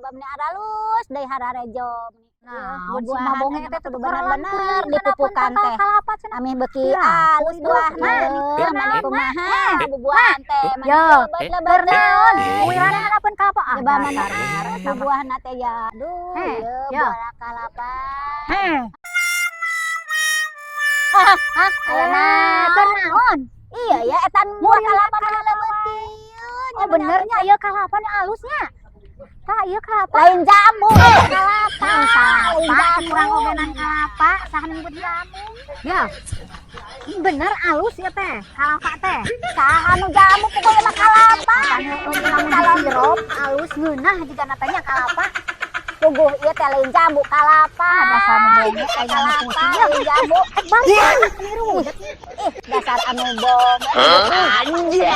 Coba meni aralus deui hararejo. Nah, bubuahan si mabonge eta teh kudu tuh bener-bener dipupukan teh. Kalapa cenah. Amih beuki Iya, alus buahna. Mani kumaha bubuahan teh mani Yo, lebet-lebet. Keur naon? Muirana harapan kalapa? Ah, Coba mana dasar. alus bubuahna teh ya. Aduh, Heh, ieu yo. buah kalapa. Heh, Hah, aya naon? Keur naon? Iya ya, eta buah kalapa mana lebet kieu. Oh, benernya ieu kalapa nu alusnya. Tah, ieu kalapa. Lain jambu, eta kalapa. Lain Kalapa, jambu. Kurang ogenan kalapa, saha nyebut jamu. Ya. Bener alus ya teh, kalapa teh. Saha nu jamu, pokoknya mah kalapa. Lamun sirup alus ngeunah jiga natanya kalapa. Puguh ieu teh lain jambu, kalapa. Ah, dasar nu bonge Eta aing mah kalapa, pusing. Lain jambu. Eh, balik niru. Ih, dasar anu bonge. Anjir.